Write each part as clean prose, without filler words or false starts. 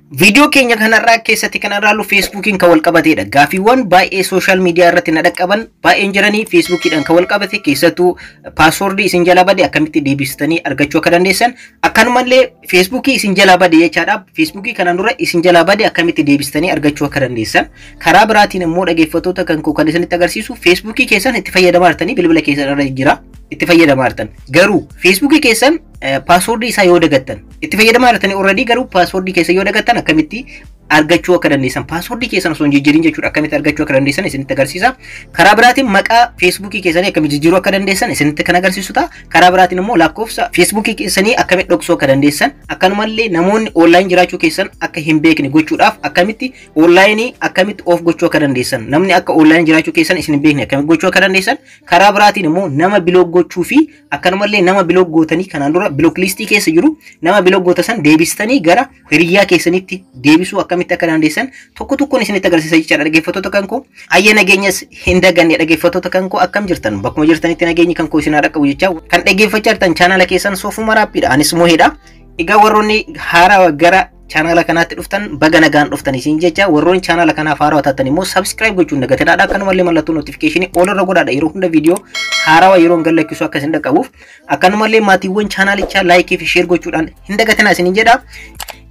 Viidiyoo keenya kanarraa keessatti kan ilaallu Feesbuukiin kan wal qabatedha. Gaaffiiwwan baay'ee social media irratti na dhaqqaban baay'een jiranii Feesbuukiidhaan kan wal qabate, keessattuu passwordii isin jalaa bade akkamitti deebistanii argachuu akka dandeessan, akkanumallee Feesbuukii isin jalaa bade jechaadha. Feesbuukii kanaan dura isin jalaa bade akkamitti deebistanii argachuu akka dandeessan. Karaa biraatiin immoo dhaggeeffattoota kan koo kan isinitti agarsiisu, Feesbuukii keessan itti fayyadamaa jirtanii bilbila keessan irra jira. Itti fayyadamaa jirtan. Garuu Feesbuukii keessan passwordii isaa yoo dagattan, itti fayyadamaa jirtanii already, garuu passwordii keessa yoo dagattan akkamitti argachuu akka dandeessan, passwordii keessan osoo hin jijjiirin jechuudha, akkamitti argachuu akka dandeessan isinitti agarsiisa. Karaa biraatiin maqaa Feesbuukii keessanii akkamitti jijjiiruu akka dandeessan isinitti kan agarsiisu ta'a. Karaa biraatiin immoo lakkoofsa Feesbuukii keessanii akkamitti dhoksuu akka dandeessan, akkanumallee namoonni online jiraachuu keessan akka hin beekne gochuudhaaf akkamitti online akkamitti off gochuu akka dandeessan, namni akka online jiraachuu keessan isin hin beekne akkamitti gochuu akka dandeessan, karaa biraatiin immoo nama block gochuu fi akkanumallee nama block gootanii kanaan dura block listii keessa jiru nama block goota san deebistanii gara hiriyyaa keessanitti deebisuu akkamitti akka dandeessan tokko tokkoon isinitti agarsiisa jechaadha dhaggeeffattoota kan koo. Ayya nageenyas hin daganne dhaggeeffattoota kan koo, akkam jirtan? Bakkuma jirtanitti nageenyi kan koo isin haa dhaqqabu jechaa, kan dhaggeeffachaa jirtan chaanala keessan Soofuma Raappiidha. Anis Moheedha. Egaa warroonni haaraa gara chaanala kanaatti dhuftan baga nagaan dhuftan isin jecha, warroonni chaanala kanaaf haarawaa taatan immoo subscribe gochuun dagatinaadha. Akkanumallee mallattoo notificationii all irra godhaadha, yeroo hunda viidiyoo haarawaa yeroo hin gadhiisu akka isin dhaqqabuuf. Akkanumallee maatiiwwan chaanalichaa likeii fi share gochuudhaan hin dagatinaa isin jedha.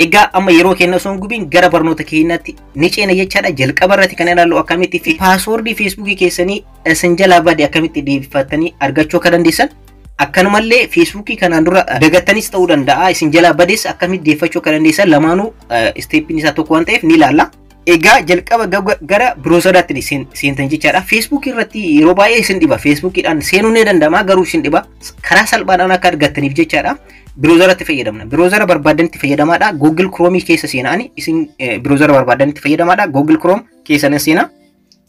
Egaa amma yeroo keenya osoo hin gubiin gara barnoota keenyaatti ni ceena jechaadha. Jalqaba irratti kan ilaallu akkamitti fi passwordii Feesbuukii keessanii isin jalaa bade akkamitti deebifattanii argachuu akka dandeessan, akkanumallee Feesbuukii kanaan dura dagattanis ta'uu danda'a isin jalaa bades akkamitti deeffachuu akka dandeessan, lamaanuu steppiin isaa tokko waan ta'eef ni ilaalla. Egaa jalqaba gara browseraatti seentan jechaadha. Feesbuukii irratti yeroo baay'ee isin dhiba. Feesbuukiidhaan seenuu ni danda'ama, garuu isin dhiba. Karaa salphaadhaan akka argattaniif jechaadha. Browseratti fayyadamna. Browsera barbaadanitti fayyadamaadha. Google Chrome keessa seenaani isin browsera barbaadanitti fayyadamaadha. Google Chrome keessa nan seena.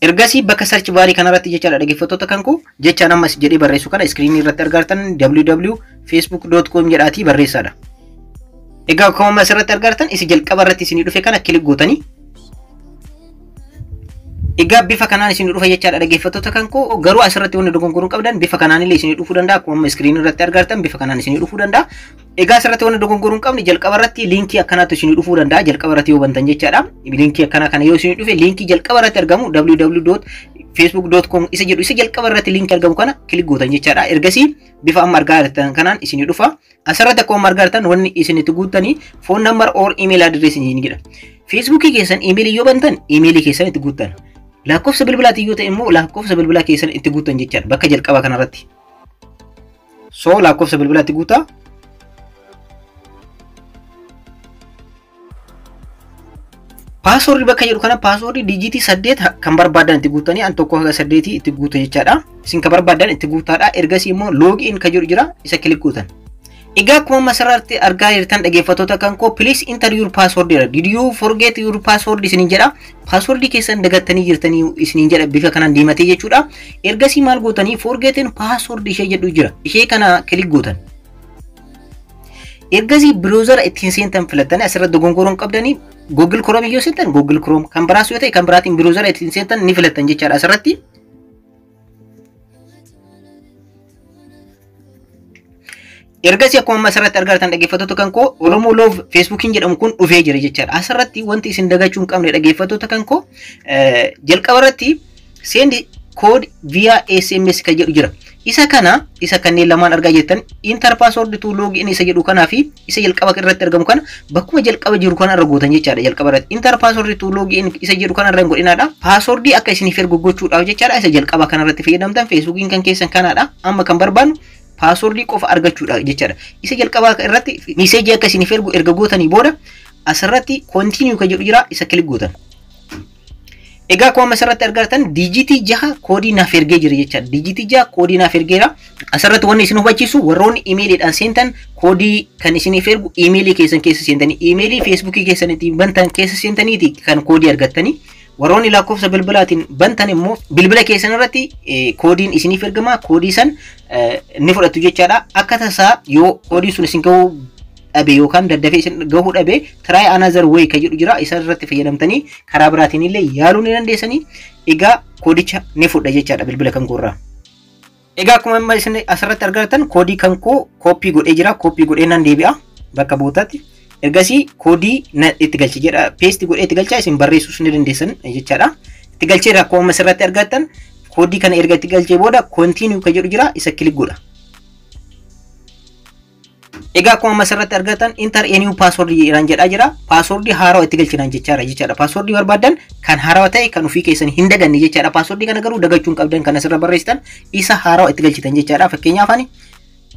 Ergasii bakka search barii kanarratti jechaadha dhaggeeffattoota kan koo, jechaan ammas jedhee barreessu kana screenii irratti argartan www.facebook.com jedhaatii barreessaadha. Egaa akkuma asirratti argartan isa jalqaba irratti isinii dhufe kana click gootanii, egaa bifa kanaan isinii dhufa jechaadha dhaggeeffattoota kan koo. Garuu asirratti wanni dogongoruu qabdan, bifa kanaan illee isinii dhufuu danda'a. Akkuma amma screenii irratti argartan bifa kanaan isinii dhufuu danda'a. Egaa asirratti wanni dogongoruu hin qabne, jalqaba irratti linkii akkanaatu isinii dhufuu danda'a jalqaba irratti yoo bantan jechaadha. Linkii akkanaa kana yoo isinii dhufe, linkii jalqaba irratti argamu www.facebook.com isa jedhu, isa jalqaba irratti linkii argamu kana click gootan jechaadha. Ergasii bifa amma argaa jirtan kanaan isinii dhufa. Asirratti akkuma amma argaa jirtan wanni isinitti guuttanii phone number or email address isin jedha. Feesbuukii keessan imeelii yoo bantan imeelii keessan itti guuttan. Lakkoofsa bilbilaatiin yoo ta'e immoo lakkoofsa bilbilaa keessan itti guuttan jechaadha bakka jalqabaa kanarratti. So lakkoofsa bilbilaa itti guutaa. Passwordii bakka jedhu kana passwordii digitii 8 kan barbaadan itti guuttanii, an 1 haga 8 itti guutu jechaadha. Isin kan barbaadan itti guutaadha. Ergasii immoo login kan jedhu jira, isa click gootan. Egaa akkuma amma asirratti argaa jirtan dhaggeeffattoota kan koo, "Please enter your password" jedha. "Did you forget your password?" isiniin jedha. Passwordii keessan dagattanii jirtanii isiniin jedha, bifa kanaan diimatee jechuudha. Ergasii maal gootanii, forgotten password ishee jedhu jira. Ishee kana click gootan. Ergasii browsera ittiin seentan filattanii, asirratti dogongoroo hin qabdanii, Google Chrome yoo seentan Google Chrome, kan biraas yoo ta'e kan biraatiin browsera ittiin seentan ni filattan jechaadha asirratti. Ergasii akkuma amma asirratti argartan dhaggeeffattoota kan koo, Oromoo Love Facebookiin jedhamu kun dhufee jira jechaadha. Asirratti wanti isin dagachuu hin qabne dhaggeeffattoota kan koo, jalqaba irratti "Send code via SMS" kan jedhu jira. Isa kana, isa kanneen lamaan argaa jirtan, "Enter password to login" isa jedhu kanaa fi isa jalqaba irratti argamu kana, bakkuma jalqaba jiru kana irra gootan jechaadha jalqaba irratti. "Enter password to login" isa jedhu kana irra hin godhinaadha. Passwordii akka isiniif ergu gochuudhaaf jechaadha isa jalqaba kana irratti fayyadamtan. Facebookiin kan keessan kanaadha. Amma kan barbaannu passwordii qofa argachuudha jechaadha. Isa jalqabaa irratti messageii akka isiniif ergu erga gootanii booda asirratti "Continue" kan jedhu jira, isa click gootan. Egaa akkuma asirratti argartan digitii 6 koodii naaf ergee jira jechaadha. Digitii 6 koodii naaf ergeera. Asirratti wanni isin hubachiisu, warroonni imeeliidhaan seentan koodii kan isiniif ergu imeelii keessan keessa seentanii, imeelii Feesbuukii keessan ittiin bantan keessa seentaniiti kan koodii argattanii. Warroonni lakkoofsa bilbilaatiin bantan immoo bilbila keessan irratti koodiin isiniif ergama, koodii san ni fudhattu jechaadha. Akka tasaa yoo koodiin sun isin gahuu dhabe yookaan daddafee isin gahuu dhabe, "Try another way" kan jedhu jira, isa irratti fayyadamtanii karaa biraatiin illee yaaluu ni dandeessanii. Egaa koodicha ni fudha jechaadha bilbila kan koorraa. Egaa akkuma amma isin asirratti argattan koodii kan koo copy godhee jira. Copy godhee nan deebi'a bakka bootaatti. Ergasii koodii itti galchi jedha. Paste godhee itti galchaa, isin barreessuus ni dandeessan jechaadha. Itti galchee rakkoo amma asirratti argattan koodii kana erga itti galchee booda continue kan jedhu jira, isa click godha. Egaa akkuma amma asirratti argattan "Enter a new password" jedhaan jedhaa jira. Paaswordii haarawaa itti galchinaan jechaadha jechaadha. Paaswordii barbaadan kan haarawaa ta'e, kan ofii keessan hin daganne jechaadha. Paaswordii kana garuu dagachuu hin qabdan, kan asirra barreessitan isa haarawaa itti galchitan jechaadha. Fakkeenyaaf ani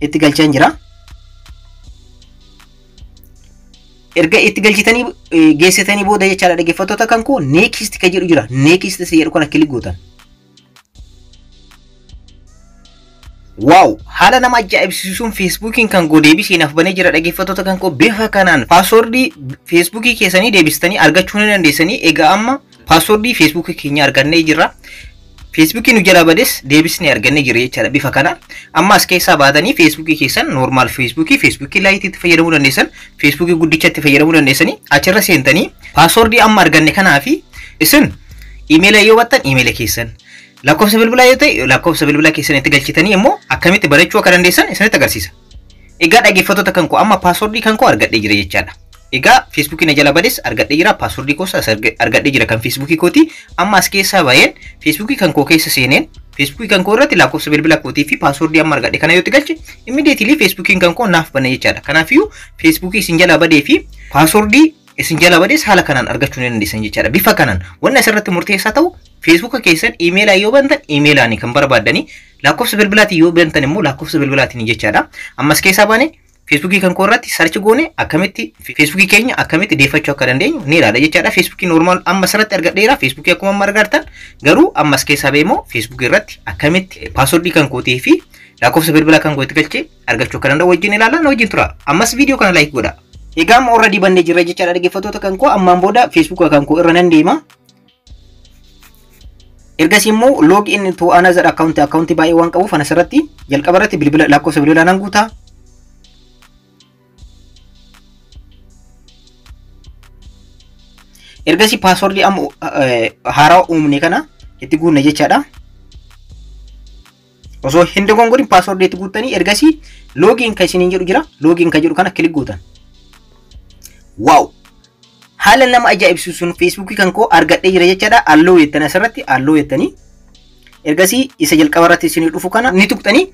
itti galchaan jira. Erga itti galchitanii geessitanii booda jechaadha, dhaggeeffattoota kan koo, next kan jedhu jira. Next isa jedhu kana click gootan. Wow! Haala nama ajaa'ibsiisuun Feesbuukiin kan koo deebisee naaf banee jira, dhaggeeffattoota kan koo. Bifa kanaan paaswordii Feesbuukii keessanii deebistanii argachuu ni dandeessanii. Egaa amma paaswordii Feesbuukii keenya argannee jirra. Feesbuukii nu jalaa bades deebisnee argannee jira jechaadha bifa kanaan. Amma as keessaa baatanii Feesbuukii keessan normal Feesbuukii, Feesbuukii Lite itti fayyadamuu dandeessan, Feesbuukii guddichatti fayyadamuu dandeessanii, achirra seentanii paaswordii amma arganne kanaa fi isin imeela yoo battan imeela keessan, lakkoofsa bilbilaa yoo ta'e lakkoofsa bilbilaa keessan itti galchitanii immoo akkamitti barachuu akka dandeessan isinitti agarsiisa. Egaa dhaggeeffattoota kan koo, amma paaswordii kan koo argadhee jira jechaadha. Egaa Feesbuukii na jala bades argadhee jira, paaswordii koos argadhee jira kan Feesbuukii kooti. Amma as keessaa baheen Feesbuukii kan koo keessa seeneen Feesbuukii kan koo irratti lakkoofsa bilbila kootii fi paaswordii amma argadhe kana yoo itti galche immediately Feesbuukiin kan koo naaf bana jechaadha. Kanaafiyyuu Feesbuukii isin jala badee fi paaswordii isin jala bades haala kanaan argachuu ni dandeessan jechaadha. Bifa kanaan wanni asirratti murteessaa ta'u Feesbuuka keessan iimeelaa yoo bantan iimeelaan kan barbaaddanii, lakkoofsa bilbilaatiin yoo bantan immoo lakkoofsa bilbilaatiin jechaadha. Ammas keessaa baane Feesbuukii kan koo irratti search goone akkamitti Feesbuukii keenya akkamitti deeffachuu akka dandeenyu ni ilaala jechaadha. Feesbuukii normal amma asirratti argadheera. Feesbuukii akkuma amma argattan garuu ammas keessaa ba'e immoo Feesbuukii irratti akkamitti paaswordii kan kootii fi lakkoofsa bilbilaa kan koo itti galchee argachuu akka danda'u wajjin ilaala, na wajjin tura. Ammas viidiyoo kana like godha. Egaa amma already bannee jirra jechaadha, dhaggeeffattoota kan koo. Ammaan booda Feesbuuka kan koo irra nan deema. Ergasii immoo log in to another account, account baay'ee waan qabuuf ana asirratti jalqaba irratti bilbila, lakkoofsa bilbilaa nan guutaa. Ergasii paaswordii amma haaraa uumne kana itti guunne jechaadha. Osoo hin dogongorin paaswordii itti guuttanii ergasii login kan isiniin jedhu jira. Login kan jedhu kana click gootan. Wow! Haala nama ajaa'ibsiisuun Feesbuukii kan koo argadhee jira jechaadha. Allow jettanii asirratti allow jettanii ergasii isa jalqaba irratti isinii dhufu kana ni tuqxanii,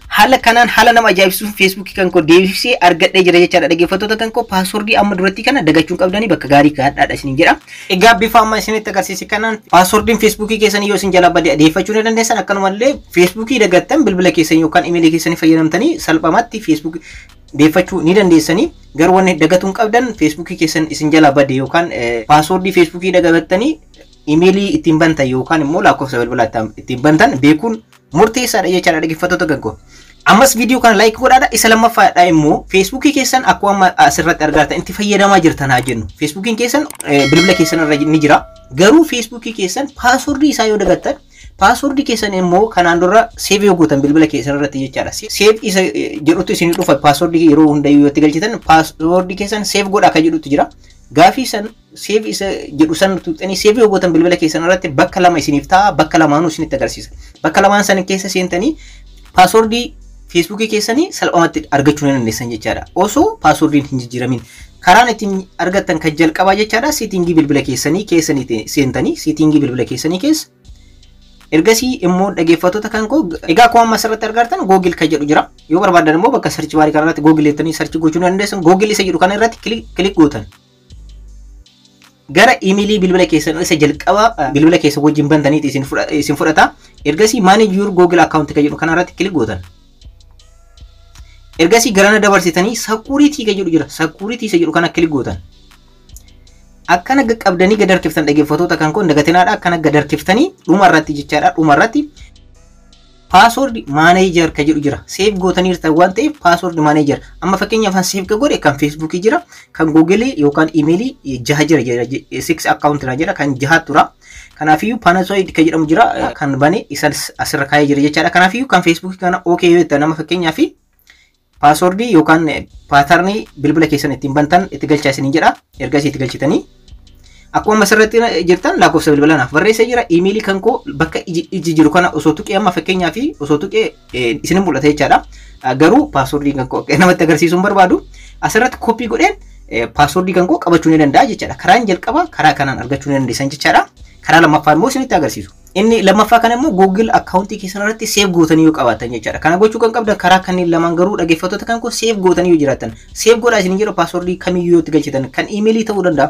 haala kanaan haala nama ajaa'ibsiisuun Feesbuukii kan koo deebisee argadhee jira jechaadha. Dhaggeeffattoota kan koo, paaswordii amma duratti kana dagachuun qabdanii bakka gaarii kaa'adhaadha isiniin jedha. Egaa bifa amma isinitti agarsiise kanaan paaswordiin Feesbuukii keessanii yoo isin jalaa bade deeffachuu ni dandeessan. Akkanumallee Feesbuukii dagattan bilbila keessan yookaan imeelii keessanii fayyadamtanii salphumatti Feesbuukii deeffachuu ni dandeessanii. Garuu wanni dagatuun qabdan, Feesbuukii keessan isin jalaa bade yookaan paaswordii Feesbuukii dagattanii imeelii ittiin bantan yookaan immoo lakkoofsa bilbilaa ittiin bantan beekuun murteessaadha jechaadha, dhaggeeffattoota kan koo. Ammas viidiyoo kana like godhaadha. Isa lammaffaadha immoo Feesbuukii keessan akkuma amma asirratti argattan itti fayyadamaa jirtan haa jennu. Feesbuukiin keessan bilbila keessan irra ni jira. Garuu Feesbuukii keessan paaswordii isaa yoo dagattan, paaswordii keessan immoo kanaan dura save yoo gootan bilbila keessan irratti jechaadha. Save isa jedhutu isin dhufa. Paaswordii yeroo hundayyuu yoo itti galchitan paaswordii keessan save godhaa kan jedhutu jira. Gaafii san save isa jedhu san tuqxanii save yoo gootan bilbila keessan irratti bakka lama isiniif ta'a, bakka lamaanuu isinitti agarsiisa. Bakka lamaan san keessa seentanii paaswordii Feesbuukii keessanii salphumatti argachuu ni dandeessan jechaadha. Osoo paaswordiin hin jijjiiramin. Karaan ittiin argattan kan jalqabaa jechaadha, setting bilbila keessanii keessanii seentanii, setting bilbila keessanii keessa. Ergasii immoo, dhaggeeffattoota kan koo, egaa akkuma amma asirratti argartan Google kan jedhu jira. Yoo barbaadan immoo bakka search bar kanarratti Google jettanii search gochuu ni dandeessan. Google isa jedhu kana irratti click gootan. Gara imeelii bilbila keessan isa jalqaba bilbila keessan wajjin bantaniiti isin fudhata. Ergasii "Manage your Google account" kan jedhu kanarratti click gootan. Ergasii garana dabarsitanii security kan jedhu jira. Security isa jedhu kana click gootan. Akkana qabdanii gad harkiftan, dhaggeeffattoota kan koo, dagatinaadha. Akkana gad harkiftanii dhuma irratti jechaadha. Dhuma irratti password manager kan jedhu jira. Save gootaniirtan waan ta'eef password manager. Amma fakkeenyaaf kan save godhe kan Feesbuukii jira, kan Google yookaan imeelii jaha jira, six account jira, kan jaha tura. Kanaafiyyuu Panasonic kan jedhamu jira, kan bane isa asirra kaa'ee jira jechaadha. Kanaafiyyuu kan Feesbuukii kana okay yoo jettan, nama fakkeenyaaf paaswordii yookaan pattern bilbila keessan ittiin bantan itti galchaa isiniin jedha. Ergasii itti galchitanii akkuma asirratti jirtan lakkoofsa bilbilaa naaf barreessee jira. Imeelii kan koo bakka iji jiru kana osoo tuqee, amma fakkeenyaaf osoo tuqee isinin mul'ata jechaadha. Garuu paaswordii kan koo namatti agarsiisuu hin barbaadu. Asirratti copy godheen Passwordii kan koo qabachuu ni danda'a jechaadha. Karaan jalqabaa karaa kanaan argachuu ni dandeessan jechaadha. Karaa lammaffaa immoo isinitti agarsiisu. Inni lammaffaa kana immoo Google accountii keessan irratti save gootanii yoo qabaatan jechaadha. Kana gochuu kan qabdan karaa kanneen lamaan garuu, dhaggeeffattoota kan koo, save gootanii yoo jiraatan. Save godhaa isin jedhu, passwordii kamiyyuu yoo itti galchitan, kan emailii ta'uu danda'a,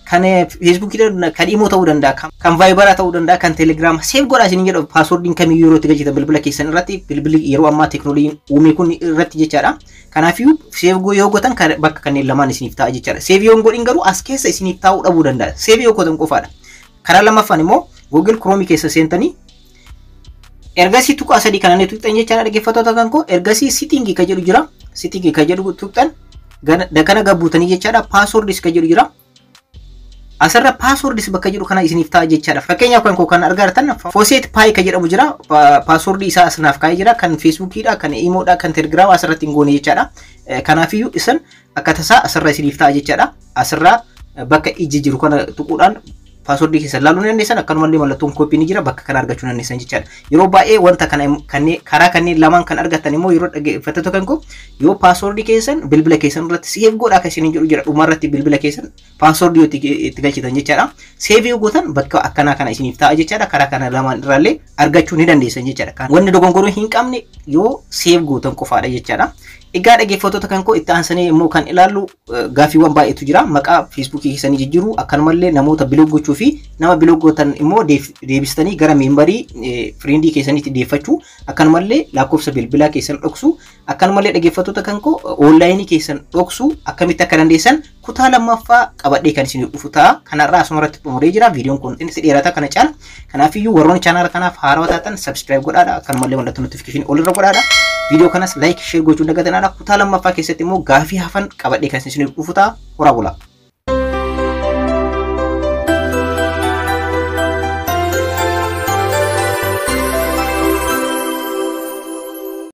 kan Facebookii ta'uu danda'a, kan Imo ta'uu danda'a, kan Viberaa ta'uu danda'a, kan Telegrama, save godhaa isin jedhu passwordiin kamiyyuu yeroo itti galchitan bilbila keessan irratti, bilbilli yeroo ammaa teekinooloojiin uume kun irratti jechaadha. Kanaafiyyuu save yoo gootan bakka kanneen lamaan isiniif ta'a jechaadha. Save yoo hin godhin garuu as keessa isiniif taa'uu dhabuu danda'a. Save yoo gootan qofaadha. Karaa lammaffaan immoo Google Chrome keessa seentanii ergasii tuqaa sadii kana ni tuqxan jechaadha, dhaggeeffattoota kan koo. Ergasii setting ka jedhu jira. Setting ka jedhu tuqxan, kana gabbuutanii jechaadha. Passwords ka jedhu jira. Asirra passwords bakka jedhu kana isiniif ta'a jechaadha. Fakkeenyaaf kan koo kan argartan FaucetPay ka jedhamu jira. Passwordii isaa asinaaf kaa'ee jira. Kan Facebookiidha, kan Imoodha, kan Telegram asirratti hin goone jechaadha. Kanaafiyyuu isin akka tasaa asirra isiniif ta'a jechaadha. Asirraa bakka ijji jiru kana tuquudhaan passwordii keessan ilaaluu ni dandeessan. Akkanumallee mallattoon copy ni jira, bakka kana argachuu ni dandeessan jechaadha. Yeroo baay'ee wanta kana kanneen karaa kanneen lamaan kan argattan immoo, yeroo dhaggeeffattoota kan koo, yoo passwordii keessan bilbila keessan irratti save godhaa kan isiniin jedhu jira, dhumarratti bilbila keessan passwordii yoo itti galchitan jechaadha. Save yoo gootan bakka akkanaa kana isiniif ta'a jechaadha. Karaa kana lamaan irraallee argachuu ni dandeessan jechaadha. Wanni dogongoruu hin qabne yoo save gootan qofaadha jechaadha. Egaa dhaggeeffattoota kan koo, itti aansanii immoo kan ilaallu gaaffiiwwan baay'eetu jira. Maqaa Facebookii keessanii jijjiiruu, akkanumallee namoota block gochuu fi nama block gootan immoo deebistanii gara memberii friendii keessaniitti deeffachuu, akkanumallee lakkoofsa bilbilaa keessan dhoksuu, akkanumallee dhaggeeffattoota kan koo, onlineii keessan dhoksuu akkamitti akka dandeessan kutaa lammaffaa qabadhee kan isin dhufu ta'a. Kanarraa asumarratti xumuree jira. Viidiyoon kun inni dheerata kana caala. Kanaafiyyuu warroonni chaanaala kanaaf haarawaa taatan subscribe godhaadha. Akkanumallee mallattoo notificationii olirra godhaadha. Viidiyoo kanas like, share gochuun dagatanaadha. Kutaa lammaffaa keessatti immoo gaafii hafan qabadhee kan isin dhufu ta'a. Horaa bulaa.